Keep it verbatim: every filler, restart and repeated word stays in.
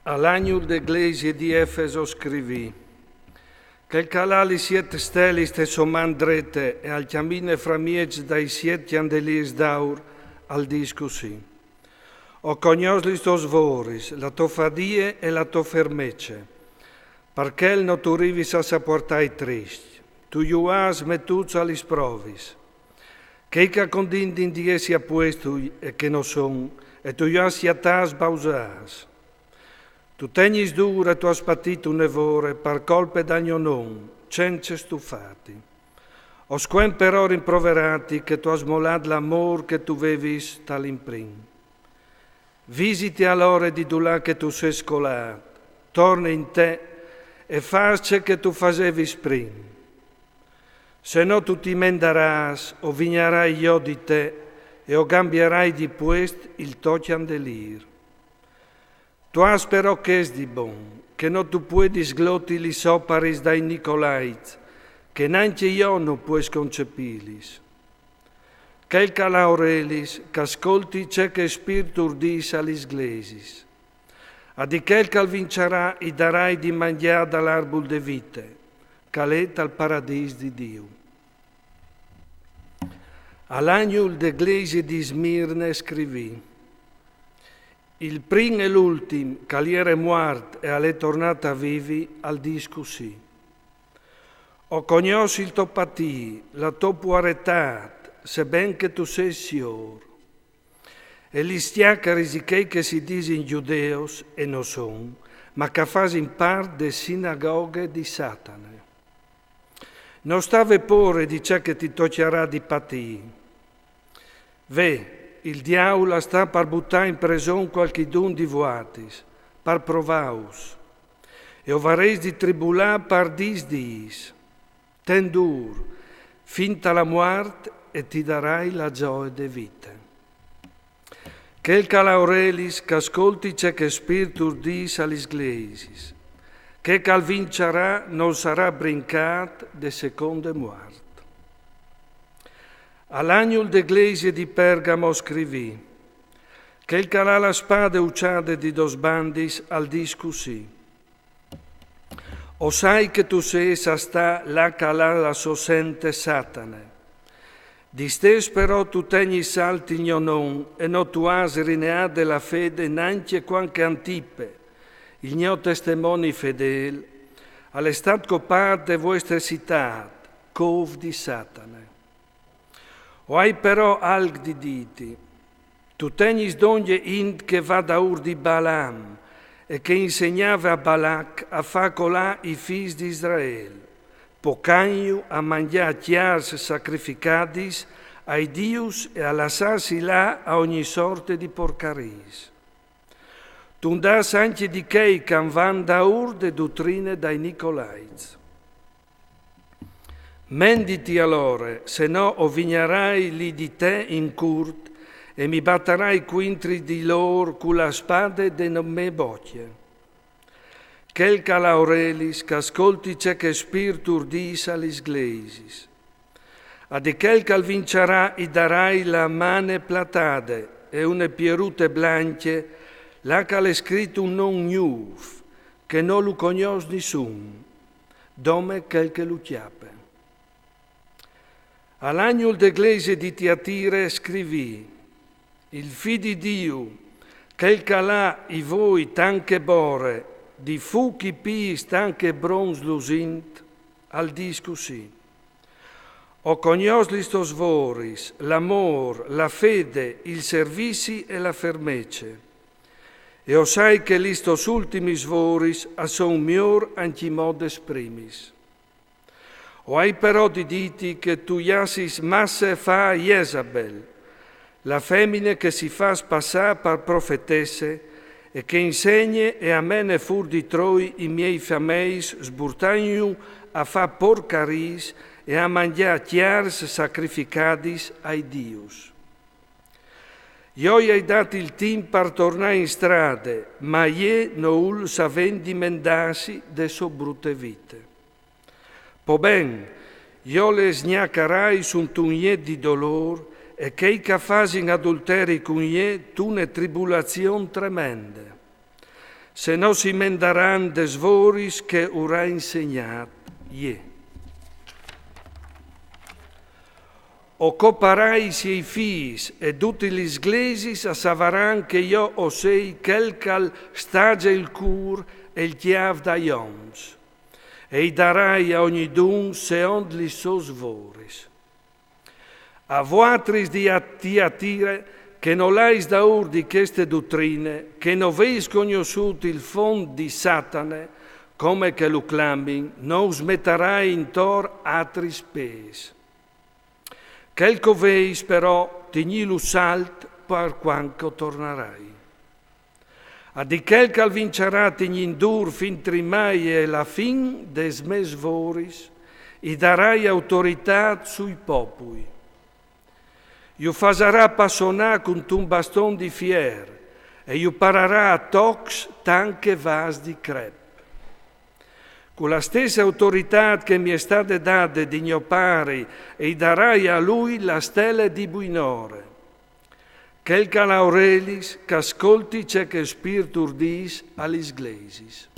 Al agnul de glesie di Efeso scrivì: Chel ch'al à lis siet stelis te sô man drete e al cjamine framieç dai siet cjandelîrs d'aur, al dîs cussì: O cognòs lis tôs voris, la tô fadie e la tô fermece. Par chel no tu rivis a sapuartâ i triscj. Tu ju âs metûts a lis provis. Chei ch'a condindin di jessi a puestui e che no son, e tu ju âs cjatâts bausâts. Tu tegnis dûr e tu âs patît une vore par colpe dal gno non, cence stufâti. O scuen però rimproverâti che tu âs molât l'amôr che tu vevis tal imprin. Visiti alore di dulà che tu sês colât, torne in te e fâs ce che tu fasevis prin. Se no tu ti mendarâs, o vignarai jo di te e o gambiarai di puest il to cjandelîr. Tu âs però chest di bon, che no tu puedis gloti lis oparis dai Nicolaits, che nancje jo no pues concepîlis. Chel ch'al à orelis, ch'al scolti ce che Spirtu ur dîs a lis glesiis. A di chel ch'al vinçarà i darai di mangjâ dal arbul de vite, ch'al è tal paradîs di Diu. Al agnul de glesie di Smirne scrivì: Il prin e l'ultin, ch'al jere muart e al è tornât a vivi, al dîs cussì: O cognòs il to patî, la tô puaretât, seben che tu sês siôr. E lis cjacaris di chei che si disin gjudeus e no son, ma ch'a fasin part de sinagoghe di Satane. No sta vê pôre di ce che ti tocjarà di patî. Ve, il diaul al sta par butâ in preson cualchidun di vuatis, par provâus. E o varês di tribulâ par dîs dîs. Ten dûr, fin ta la muart, e ti darai la zoe de vite. Chel ch'al à orelis, ch'al scolti ce che Spirtu ur dîs a lis glesiis. Chel ch'al vinçarà nol sarà brincât de seconde muart. Al agnul de glesie di Pergamo scrivì: Chel ch'al à la spade uçade di dôs bandis, al dîs cussì: O sai che tu sês a stâ là ch'al à la sô sente Satane. Distès però tu tegnis salt il gno non e no tu âs rineât de la fede nancje cuant che Antipe, il gno testemoni fedêl, al è stât copât de vuestre citât, côf di Satane. O ai però alc di dîti. Tu tegnis dongje int che va daûr di Balaam e che insegnave a Balac a fâ colâ i fîs di Israel, pocantju a mangjâ cjars sacrificadis ai dius e a lassâsi lâ a ogni sorte di porcariis. Tu 'nd âs ancje di chei ch'a van daûr de dutrine dai Nicolaits. Menditi alore, se no o vignarai li di te in curt e mi batarai cuintri di lôr cu la spade de mê bocje. Chel ch'al à orelis, ch'al scolti ce che Spirtu ur dîs a lis glesiis. A di chel ch'al vinçarà i darai la mane platade e une pierute blancje, là ch'al è scrit un non gnûf, che no lu cognòs nissun, dome chel che lu cjape. Al agnul de glesie di Tiatire scrivì: Il Fi di Diu, chel ch'al à i voi tant che bore, di fûc i pîts tant che bronç lusint, al dîs cussì: O cognòs lis tôs voris, l'amôr, la fede, il servizi e la fermece. E o sai che lis tôs ultimis voris a son miôr ancjemò des primis. O ai però di dîti che tu lassis masse fâ a Jezabel, la femine che si fâs passâ par profetesse e che insegne e a mene fûr di troi i miei fameis sburtantju a fâ porcariis e a mangjâ cjars sacrificadis ai dius. Jo i ai dât il timp par tornâ in strade, ma jê no vûl savê indimendâsi de sô brute vite. Po ben, jo le sgnacarai suntun jet di dolôr e chei ch'a fasin adulteri cun jê tune tribulazion tremende. Se no si mendaran des voris che ur à insegnât jê. O coparai i siei fîs e dutis lis glesis a savaran che jo o sei chel che al stagje il cûr e il cjâf dai oms, e i darai a ognidun seont lis sôs voris. A vuatris di Tiatire, che no lais daûr di cheste dutrine, che no veis cognossût il font di Satane, come che lu clamin, no us metarai intor atris pês. Chel che o veis, però, tignîlu salt par cuant che o tornarai. A di chel che al vinçarà tignî dûr fin trimai e la fin des mês voris, i darai autoritât sui popui. Ju fasarà passonâ cuntun baston di fier e ju pararà a tocs tant che vâs di crep. Cu la stesse autoritât che mi è stade dade di gno pari, i darai a lui la stele di buinore. Chel che al à orelis, che al scolti ce che il Spirt ur dîs a lis glesis.